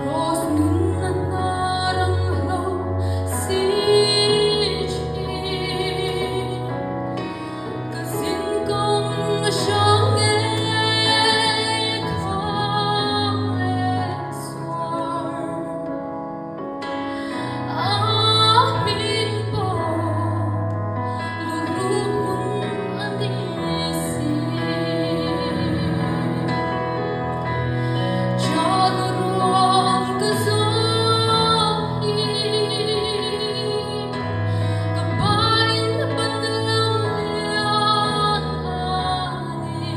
Cross nunna hnar ang hlo si thin. Ka zin kawng hrang ngei kham leh suar. A hming pawh luruh hmun a ni si. Chal ruang ka zawng hi ka pain pan lam lian a ni.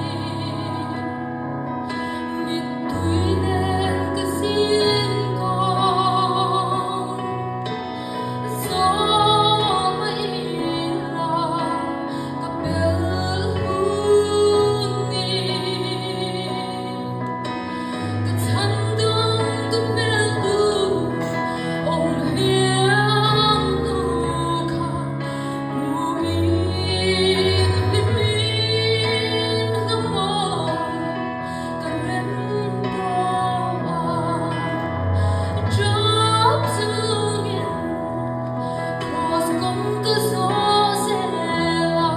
Mittui nen ka zin kawng zawm a ila ka pel hun ni. Ka chhan dawng ka hmel tu awm hliam hnu kha hmuh in hlimin hlamawi ka rem tawh a. Ṭap chungin Cross kawng ka zawh zel a.